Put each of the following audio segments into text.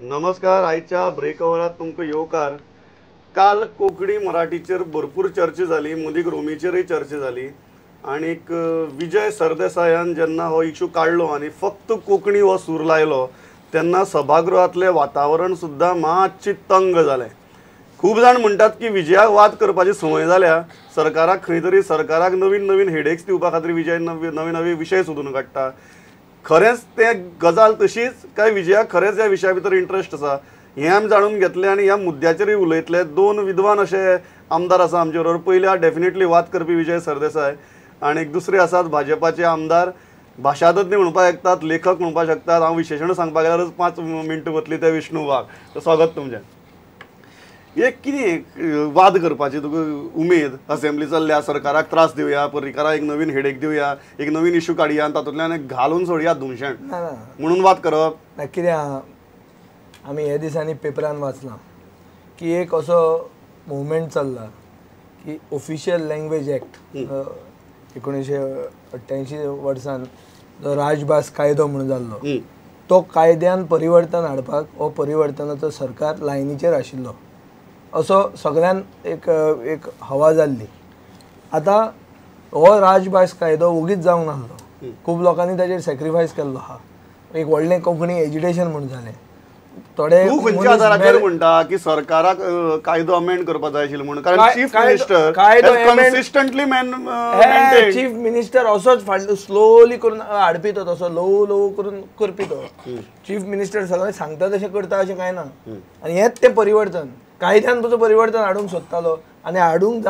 नमस्कार. आयच्या ब्रेक आवरात तुमकां येवकार. काल कोंकणी मराठीचेर भरपूर चर्चा जाली, मदीं रोमीचेरय चर्चा जाली आनीक विजय सरदेसायान जेन्ना हो इशू काडलो आनी फक्त कोंकणी हो सूर लायलो तेन्ना सभागृहांतलें वातावरण सुद्दां मातशें तंग जालें. खूब जाण म्हणटात की विजयाक वाद करपाची संवय जाल्या, सरकाराक खंय तरी सरकाराक नवीन नवीन हेडेक्स दिवपा खातीर विजय नवे नवे विशय सोदून काडटा. खरेंच तें गजाल तशीच काय विजयाक खरेंच ह्या विशया भितर इंट्रस्ट आसा हें आमी जाणून घेतलें आनी ह्या मुद्द्याचेरूय उलयतले. दोन विद्वान अशे आमदार आसा आमचे बरोबर. पयल्या डेफिनेटली वाद करपी विजय सरदेसाय आनी दुसरे आसात भाजपाचे आमदार, भाशातज्ञ म्हणपाक शकतात, लेखक म्हणपाक शकतात. हांव विशेशण सांगपाक गेल्यारच 5 मिनटां वतली. ते विष्णू वाघ, स्वागत तुमचें. एक कितें वाद करपाची तुका उमेद, असेंब्ली चल्ल्या, सरकाराक त्रास दिवया, पर्रीकाराक एक नवीन हेडेक दिवया, एक नवीन इशू काडया आनी तातूंतल्यान एक घालून सोडया धुमशेण म्हणून वाद करप ना? कितें आमी हे दिसांनी पेपरान वाचलां की एक असो मुवमेंट चल्ला की ऑफिशियल लँग्वेज एक्ट 1988 वर्सान जो राजभास कायदो म्हणून जाल्लो तो कायद्यान परिवर्तन हाडपाक हो परिवर्तनाचो सरकार लायनीचेर आशिल्लो असो सगळ्यान एक एक हवा जाल्ली. आतां हो राजभास कायदो ओगीच जावंक नासलो, खूब लोकांनी ताचेर सॅक्रिफायस केल्लो आहा. एक व्हडलें कोंकणी एजिटेशन म्हूण जालें. थोडे खंयच्या आधाराचेर म्हणटा की सरकाराक कायदो अमेंड करपाक जाय आशिल्लो म्हणून? कारण chief minister consistently chief minister असोच फाटलो स्लोली करून हाडपी तो, तसो ल्हवू ल्हवू करून करपी तो. चीफ मिनिस्टर सगळें सांगता तशें करता अशें कांय ना. आनी हेंच तें परिवर्तन कायद्यान तुजो परिवर्तन हाडूंक सोदतालो आनी हाडूंक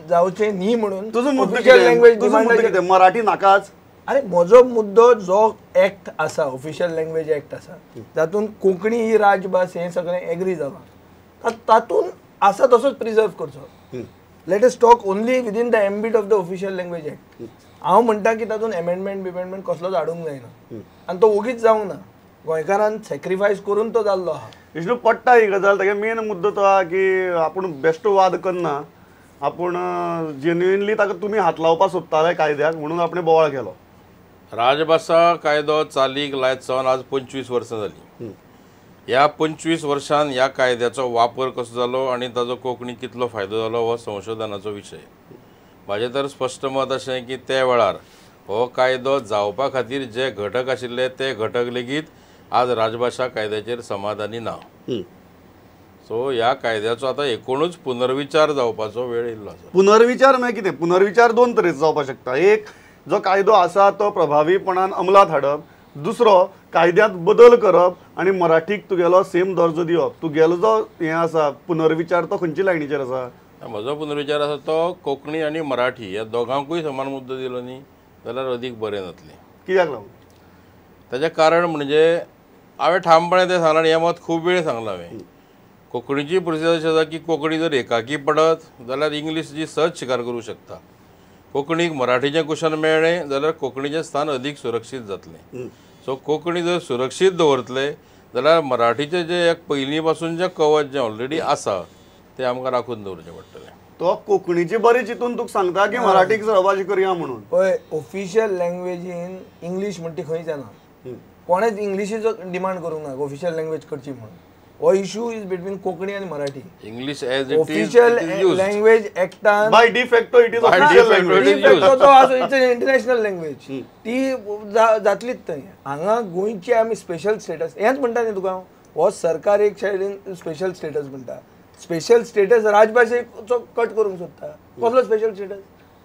जावचें न्ही म्हणून तुजो मुद्दो मराठी नाकाच. अरे म्हजो मुद्दो जो एक्ट आसा ऑफिशियल लँग्वेज एक्ट आसा तातूंत कोंकणी ही राजभास हें सगळें एग्री जालां, तातूंत आसा तसोच प्रिजर्व करचो. Let us talk only within the ambit of the official language act. हांव म्हणटा की तातूंत एमेंडमेंट बिमेंडमेंट कसलोच हाडूंक जायना आनी तो ओगीच जावंक ना, गोंयकारान सॅक्रिफायस करून तो जाल्लो आहा. विष्णू पडटा ही गजाल. तागे मेन मुद्दो तो आहा की आपूण बेश्टो वाद करना, आपूण जेन्युइनली ताका तुमी हात लावपाक सोदताले कायद्याक म्हणून आपणें बोवाळ केलो. राजभाशा कायदो चालीक लायत सावन आज 25 वर्सां जालीं. ह्या 25 वर्सांत ह्या कायद्याचो वापर कसो जालो आनी ताजो कोंकणी कितलो फायदो जालो हो संशोधनाचो विशय. म्हाजें तर स्पश्ट मत अशें की त्या वेळार हो कायदो जावपा खातीर जे घटक आशिल्ले ते घटक लेगीत आज राजभाशा कायद्याचेर समाधानी ना. सो ह्या कायद्याचो आतां एकुणूच पुनर्विचार जावपाचो वेळ येयल्लो आसा. पुनर्विचार म्हळ्यार कितें? पुनर्विचार दोन तरेचो जावपाक शकता. एक, जो कायदो आसा तो प्रभावीपणान अंमलात हाडप. दुसरो, कायद्यांत बदल करप आनी मराठीक तुगेलो सेम दर्जो दिवप. तुगेलो जो हें आसा पुनर्विचार तो खंयचे लायनीचेर आसा? म्हजो पुनर्विचार आसा तो कोंकणी आनी मराठी ह्या दोगांकूय समान मुद्दो दिलो न्ही जाल्यार अदीक बरें जातलें. कित्याक लागून? ताचें कारण म्हणजे हांवें ठामपणे तें सांगलां आनी हें मत खूब वेळ सांगलां हांवें. कोंकणीची परिस्थिती अशी आसा की कोंकणी जर एकाकी पडत जाल्यार इंग्लीश जी सहज शिकार करूंक शकता. कोंकणीक मराठीचें कुशन मेळ्ळें जाल्यार कोंकणीचें स्थान अदीक सुरक्षीत जातलें. सो कोंकणी जर सुरक्षीत दवरतले जाल्यार मराठीचें जें एक पयलीं पासून जें कवच जें ऑलरेडी आसा तें आमकां राखून दवरचें पडटलें. तो कोंकणीची बरी चिंतून तुका सांगता की मराठीक सहभागी करया म्हणून. पळय, ऑफिशियल लँग्वेजीन इंग्लीश म्हणटी खंयच येना. कोणेच इंग्लिशीचो डिमांड करूंक ना ऑफिशियल लँग्वेज करची म्हणून. हो इशू is between Konkani आनी Marathi. English as it is official language एक्टान by de facto it is official language. De facto तो आसा, it's an international language, ती जातलीच थंय. हांगा गोंयची आमी स्पेशल स्टेटस हेंच म्हणटा न्ही तुका हांव. हो सरकार एक सायडीन स्पेशल स्टेटस म्हणटा, स्पेशल स्टेटस राजभाशेचो कट करूंक सोदता. कसलो स्पेशल स्टेटस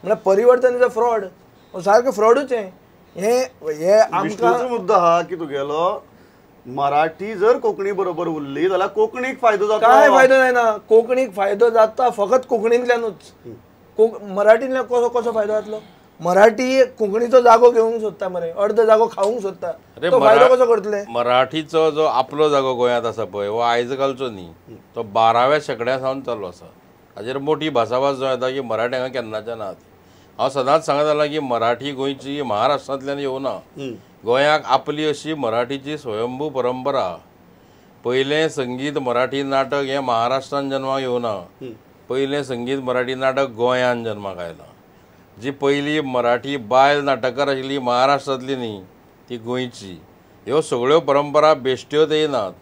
म्हळ्यार परिवर्तन is a fraud. हो सारकें फ्रॉडूच हें. हे आमकां मुद्दो आहा की तुगेलो मराठी जर कोंकणी बरोबर उरली जाल्यार कोंकणीक फायदो जाता. काय फायदो जायना? कोंकणीक फायदो जाता फकत कोंकणींतल्यानूच. मराठींतल्यान कसो कसो फायदो जातलो? मराठी कोंकणीचो जागो घेवंक सोदता मरे, अर्द जागो खावंक सोदता, तो फायदो कसो करतले? मराठीचो जो आपलो जागो गोंयांत आसा पळय हो आयज कालचो न्ही, तो 12व्या शेंकड्या सावन चालू आसा. हाजेर मोठी भासाभास जावं येता की मराठी हांगा केन्नाच्यान आहा. हांव सदांच सांगत आसलां की मराठी गोंयची महाराष्ट्रांतल्यान येवना. गोंयाक आपली अशी मराठीची स्वयंभू परंपरा. पयलें संगीत मराठी नाटक हें महाराष्ट्रान जन्माक येवना, पयलें संगीत मराठी नाटक गोंयान जन्माक आयलां. जी पयली मराठी बायल नाटककार आशिल्ली महाराष्ट्रांतली न्ही, ती गोंयची. ह्यो सगळ्यो परंपरा बेश्ट्योच येयनात.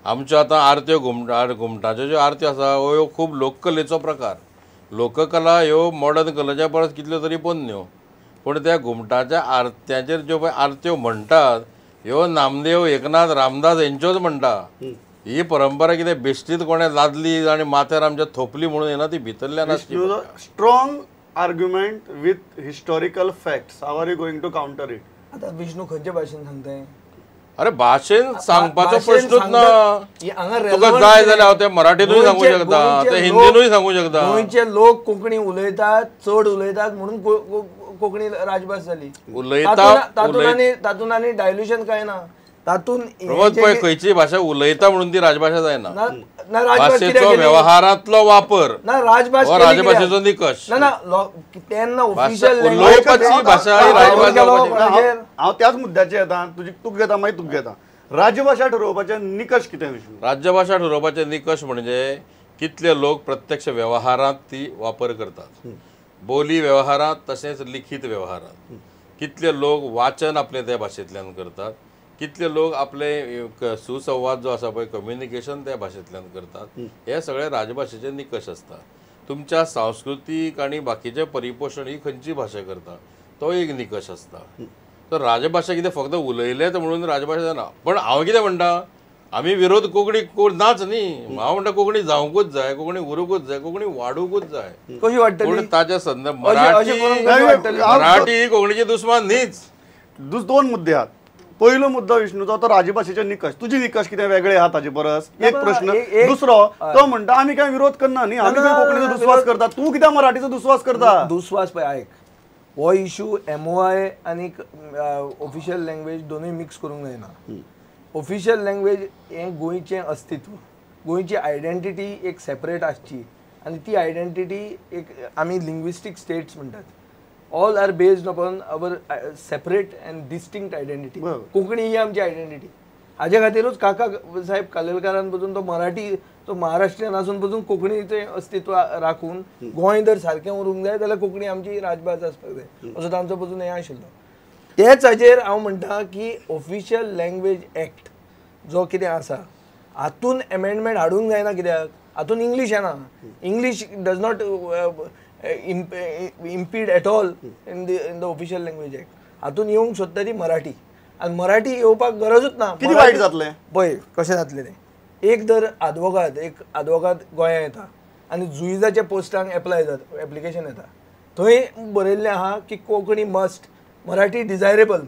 आमच्यो आतां आरत्यो घुमटाच्यो ज्यो आरत्यो आसा ह्यो खूब लोककलेचो प्रकार. लोककला ह्यो मॉडर्न कलेच्या परस कितल्यो तरी पोन्न्यो, पूण त्या घुमटाच्या आरत्यांचेर ज्यो पळय आरत्यो म्हणटात ह्यो नामदेव एकनाथ रामदास हेंच्योच म्हणटा. ही परंपरा कितें बेश्टीत कोणें लादली आनी माथ्यार आमच्या थोपली म्हणून येना, ती भितरल्यान आसची. Strong argument with historical facts, how are you going to counter it? आतां विष्णू खंयचे भाशेन सांगताय? अरे भाशेन सांगपाचो प्रश्नूच ना. तुका जाय जाल्यार हांव ते मराठीतूय सांगू शकता, ते हिंदीनूय सांगू शकता. गोंयचे लोक कोंकणी उलयतात, चड उलयतात म्हणून कोंकणी राजभास जाली. उलयता तातूंत आनी डायल्युशन काय ना. तातूंत प्रमोद पळय खंयची भाशा उलयता म्हणून ती राजभाशा जायना. भाशेचो व्यवहारांतलो वापर राजभास राजभाशेचो निकश ना. तेन्ना ऑफिशियल उलोवपाची भाशा ही राजभाशा. हांव त्याच मुद्द्याचेर येता, तुजी तूं घेता मागीर तुका घेता. राजभाशा ठरोवपाचे निकश कितें विष्णू? राज्यभाशा ठरोवपाचे निकश म्हणजे कितले लोक प्रत्यक्ष व्यवहारांत ती वापर करतात, बोली व्यवहारांत तशेंच लिखीत व्यवहारांत, कितले लोक वाचन आपले त्या भाशेंतल्यान करतात, कितले लोक आपले सुसंवाद जो आसा पळय कम्युनिकेशन त्या भाशेंतल्यान करतात. हे सगळे राजभाशेचे निकश आसता. तुमच्या सांस्कृतीक आनी बाकीचें परिपोशण ही खंयची भाशा करता तो एक निकश आसता. तर राजभाशा कितें फक्त उलयलें म्हणून राजभाशा जायना. पण हांव कितें म्हणटा, आमी विरोध कोंकणी नाच न्ही. हांव म्हणटा कोंकणी जावंकूच जाय, कोंकणी उरूंकूच जाय, कोंकणी वाडूंकूच जाय. कशी वाडटली? पूण ताच्या संदर्भ मराठी ही कोंकणीची दुस्मान न्हीच. दोन मुद्दे आहात. पहिलो मुद्दो विष्णूचो तो राजभाशेचे निकश. तुजी निकश कितें वेगळे आहा ताजे परस एक प्रश्न. दुसरो तो म्हणटा आमी काय विरोध करना न्ही, आमी कोंकणीचो दुस्वास करता, तूं कित्याक मराठीचो दुस्वास करता? दुस्वास पळय आयक, हो इशू MOI आनी ऑफिशियल लँग्वेज दोनूय मिक्स करूंक जायना. ऑफिशियल लँग्वेज हें गोंयचें अस्तित्व, गोंयची आयडेंटिटी एक सेपरेट आसची आनी ती आयडेंटिटी एक आमी लिंग्विस्टीक स्टेट्स म्हणटात. All are based upon our separate and distinct identity. Konkani ही आमची आयडेंटिटी. हाजे खातीरूच काका साहेब कालेलकारान पसून तो मराठी, तो महाराष्ट्रीयन आसून पसून कोंकणीचें अस्तित्व राखून गोंय जर सारकें उरूंक जाय जाल्यार कोंकणी आमची राजभास आसपाक जाय असो तांचो पसून हें आशिल्लो. तेच हाजेर हांव म्हणटा की ऑफिशियल लँग्वेज एक्ट जो कितें आसा हातून एमेंडमेंट हाडूंक जायना. कित्याक हातून इंग्लीश येना. English does not impede at all in the official language act. हातून येवंक सोदता ती मराठी, आनी मराठी येवपाक गरजूच ना. कितें वायट जातलें पळय कशें जातलें तें. एक जर आदवोगाद, एक आदवोगाद गोंयांत येता आनी जुइजाच्या पोस्टांक एप्लाय जाता, एप्लिकेशन येता, थंय बरयल्लें आहा की कोंकणी मस्ट, मराठी डिजायरेबल.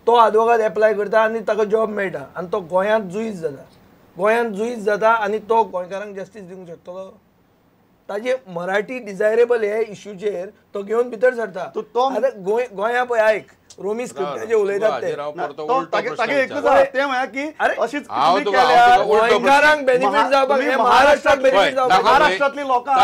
तो आदवोगाद एप्लाय करता आनी ताका जॉब मेळटा आनी तो गोंयांत जुईज जाता. गोंयांत जुईज जाता आनी तो गोंयकारांक जस्टीस दिवंक शकतलो? ताजे मराठी डिजायरेबल हे इश्यूचेर तो घेवन भितर सरता. आतां गोंया पळय आयक, रोमी स्क्रिप्टाचेर उलयतात ते गोंयकारांक बेनिफीट जावपाक, महाराष्ट्राक बेनिफीट जावपाक, महाराष्ट्रांतली लोकां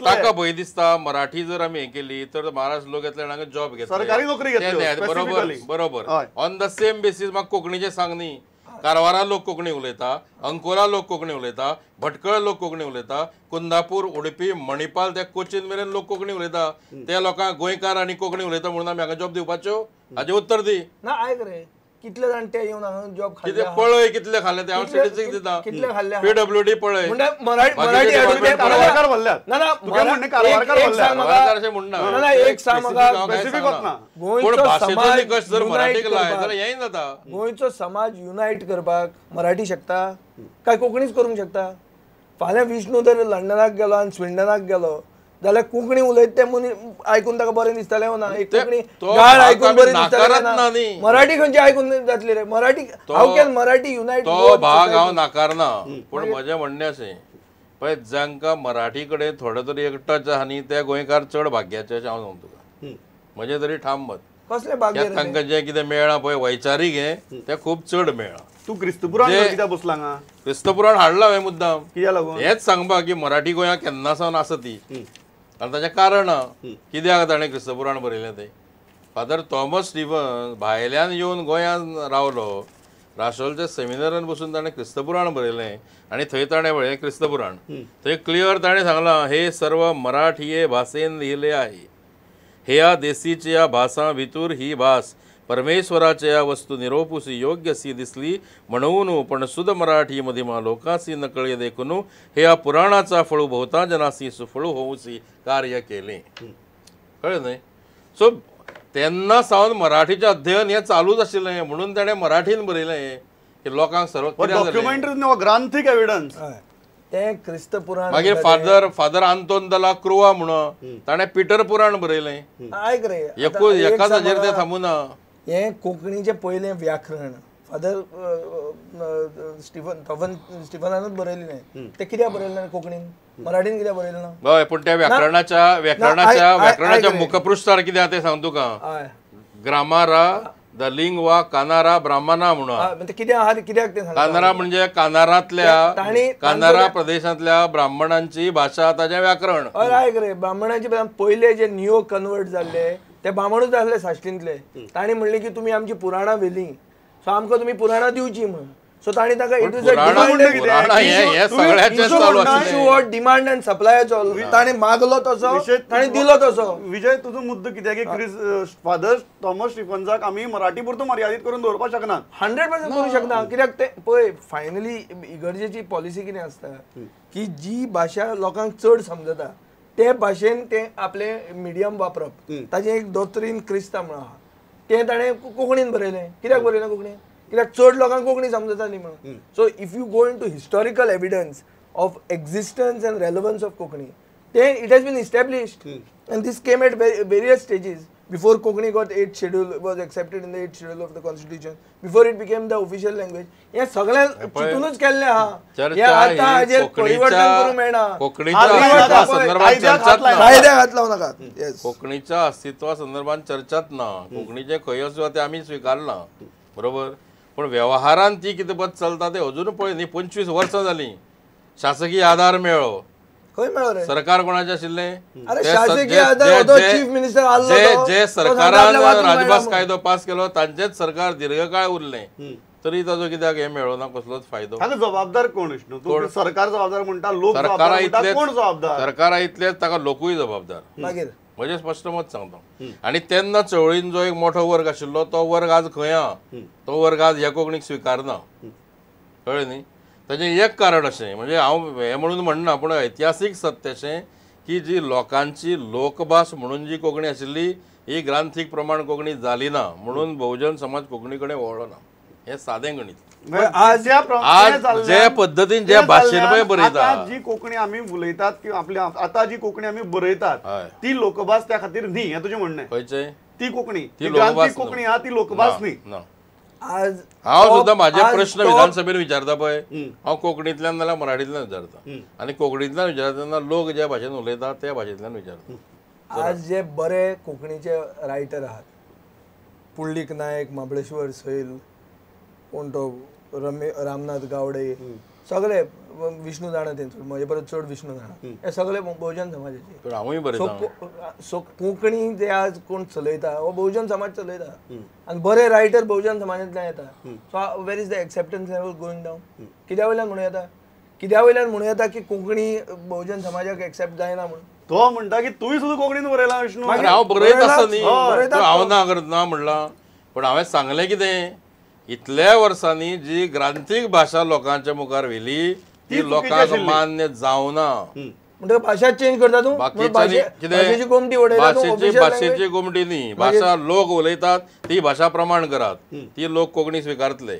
ताका भंय दिसता मराठी जर आमी हें केली तर महाराष्ट्र लोक येतले हांगा जॉब घेतले, सरकारी नोकरी घेतली. बरोबर बरोबर. ऑन the same basis म्हाका कोंकणीचें सांग न्ही, कारवारा लोक कोंकणी उलयता, अंकोला लोक कोंकणी उलयता, भटकळ लोक कोंकणी उलयता, कुंदापूर, उडपी, मणिपाल त्या कोचीन मेरेन लोक कोंकणी उलयता. त्या लोकांक गोंयकार आनी कोंकणी उलयता म्हणून आमी हांगा जॉब दिवपाच्यो? हाजें उत्तर दी ना. आयक रे, कितले जाण ते येवन हांगा जॉब कितें पळय कितले खाल्ले ते, हांव स्टेटिस्टिक्स दिता. कितले खाल्ले PWD पळय, कारवारकार भरल्यात. ना ना, एक सांग म्हाका, गोंयचो निकश जर मराठीक लाय जाल्यार हेंय जाता. गोंयचो समाज युनायट करपाक मराठी शकता काय कोंकणीच करूंक शकता? फाल्यां विष्णू जर लंडनाक गेलो आनी स्विंडनाक गेलो जाल्यार कोंकणी उलयत ते मनीस आयकून ताका बरें दिसतलें ना? एक कोंकणी गाळ आयकून बरें दिसतलें ना? मराठी खंयची आयकून जातली रे? Marathi how can Marathi unite? तो भाग हांव नाकारना, पूण म्हजें म्हणणें अशें पळय, जांकां मराठी कडेन थोडो तरी एक टच आहा न्ही ते गोंयकार चड भाग्याचे अशें हांव सांगता तुका. म्हजें तरी ठाम मत. कसलें भाग्य? तांकां जें कितें मेळ्ळां पळय वैचारीक हें तें खूब चड मेळ्ळां. तूं क्रिस्तपुराण कित्याक बसला हांगा? क्रिस्तपुराण हाडलां हांवें मुद्दाम कित्याक लागून? हेंच सांगपाक की मराठी गोंयांत केन्ना सावन आसा ती, आनी ताचें कारण कित्याक ताणें क्रिस्तपुराण बरयलें तें. फादर थॉमस स्टिफन भायल्यान येवन गोंयांत रावलो, राशोलच्या सेमिनारान बसून ताणें क्रिस्तपुराण बरयलें आनी थंय ताणें पळय क्रिस्तपुराण थंय क्लियर ताणें सांगलां, हे सर्व मराठीये भाशेन लिहिले आहे, ह्या देसीच्या भासां भितूर ही भास परमेश्वराचे या वस्तू निरोपुसी योग्यसी दिसली म्हणून पण सुद मराठी मधिमा लोकासी नकळे देखून हे या पुराणाचा फळू भोवता जनासी सुफळू होऊसी कार्य केले. कळ्ळें न्हय? सो तेन्ना सावन मराठीचें अध्ययन हें चालूच आशिल्लें म्हणून ताणें मराठीन बरयलें की लोकांक सर्व डॉक्युमेंटरी ग्रांथीक एविडन्स तें क्रिस्त पुराण. मागीर फादर आंतोन दला क्रुवा म्हणून ताणें पिटर पुराण बरयलें. आयक रे, एकाच हाजेर तें थांबूना. हें कोंकणीचें पयलें व्याकरण फादर स्टिफन स्टिफनानूच बरयलें. तें कित्याक बरयलें ना कोंकणीन? मराठीन कित्याक बरयलें ना? हय, पूण त्या व्याकरणाच्या व्याकरणाच्या व्याकरणाच्या मुखपृष्ठार कितें आहा तें सांग तुका. ग्रामारा the लिंगवा कानारा ब्राह्मणा म्हणून कितें आहा कित्याक तें सांग. कानारा म्हणजे कानारांतल्या कानारा प्रदेशांतल्या ब्राह्मणांची भाशा, ताजें व्याकरण. हय आयक रे, ब्राह्मणांची पयले जे नियो कन्वर्ट जाल्ले ते ब्राह्मणूच आसले साश्टींतले. तांणी म्हणलें की तुमी आमची पुराणां व्हेलीं, सो आमकां तुमी पुराणां दिवची म्हणून. सो तांणी ताका it is a demand and सप्लायाचो, ताणें मागलो तसो ताणें दिलो तसो. विजय, तुजो मुद्दो कित्याक की फादर थॉमस स्टिफन्साक आमी मराठी पुरतो मर्यादीत करून दवरपाक शकना? 100% करूं शकना. कित्याक ते पळय फायनली इगर्जेची पॉलिसी कितें आसता की जी भाशा लोकांक चड समजता ते भाशेन ते आपले मिडियम वापरप. ताजें एक दोत्रीन क्रिस्ता म्हणून आहा, तें ताणें कोंकणीन बरयलें. कित्याक बरयलें कोंकणीन? कित्याक चड लोकांक कोंकणी समजताली म्हणून. So if you go into historical evidence of existence and relevance of Konkani, तें it has been established and this came at various stages before Konkani got 8th schedule, was accepted in the 8th schedule of the constitution, before it became the official language. हें सगळें चिंतूनच केल्लें आहा. हें आतां हाजेर परिवर्तन करूंक मेळना. कायद्याक हात लावं नाकात. कोंकणीच्या अस्तित्वा संदर्भात चर्चाच ना. कोंकणीचें खंय आसा तें आमी स्विकारलां, बरोबर, पूण व्यवहारान ती कितें पद चलता तें अजून पळय न्ही. 25 वर्सां जालीं शासकीय आधार मेळ्ळो. खंय मेळ्ळो रे? सरकार कोणाचें आशिल्लें? जे सरकारान राजभास कायदो पास केलो तांचेच सरकार दीर्घकाळ उरलें, तरी ताजो कित्याक हें मेळ्ळो ना कसलोच फायदो. जबाबदार कोण विष्णू? सरकार जबाबदार म्हणटा, लोक जबाबदार, कोण जबाबदार? सरकारा इतलेच ताका लोकूय जबाबदार. मागीर म्हजें स्पश्ट मत सांगता. आनी तेन्ना चळवळीन जो एक मोठो वर्ग आशिल्लो तो वर्ग आज खंय आहा? तो वर्ग आज ह्या कोंकणीक स्विकारना. कळ्ळें न्ही? ताजें एक कारण अशें म्हणजे हांव हें म्हणून म्हणना, पूण ऐतिहासीक सत्य अशें की जी लोकांची लोकभास म्हणून जी कोंकणी आशिल्ली ही ग्रांथीक प्रमाण कोंकणी जाली ना म्हणून बहुजन समाज कोंकणी कडेन वळ्ळो ना. हें सादें गणीत. आज जे पद्दतीन जे भाशेन पळय बरयता जी कोंकणी आमी उलयतात किंवा आपली आतां जी कोंकणी आमी बरयतात ती लोकभास त्या खातीर न्ही, हें तुजें म्हणणें. खंयचें? ती कोंकणी, ती ग्रांथीक कोंकणी आहा ती लोकभास न्ही. आज हांव सुद्दां म्हाजे प्रश्न विधानसभेन विचारता पळय, हांव कोंकणींतल्यान नाल्यार मराठींतल्यान विचारता, आनी कोंकणींतल्यान विचारता तेन्ना लोक ज्या भाशेन उलयता त्या भाशेंतल्यान विचारता. आज जे बरे कोंकणीचे रायटर आहात, पुंडलीक नायक, महाबळेश्वर सैल, कोण तो रामनाथ गावडे, सगळे विष्णू जाणा तेंचो, म्हजे परस चड विष्णू जाणा, हे सगळे बहुजन समाजाचे. हांवूय बरयता. सो कोंकणी जे आज कोण चलयता हो बहुजन समाज चलयता, आनी बरे रायटर बहुजन समाजांतल्यान येता. So where is the acceptance level going down? कित्या वयल्यान म्हणूं येता? कित्या वयल्यान म्हणूं येता की कोंकणी बहुजन समाजाक एक्सेप्ट जायना म्हणून? तो म्हणटा की तुवें सुद्दां कोंकणीन बरयलां विष्णू. हांव बरयत आसता न्ही, हांव ना करत ना म्हणलां, पूण हांवें सांगलें कितें, इतल्या वर्सांनी जी ग्रांथीक भाशा लोकांच्या मुखार व्हेली ती लोकांक मान्य जावना. म्हणटकीर भाशा चेंज करता तूं, भाशेची गोमटी उडयता तूं. भाशेची गोमटी न्ही, भाशा लोक उलयतात ती भाशा प्रमाण करात, ती लोक कोंकणी स्विकारतले.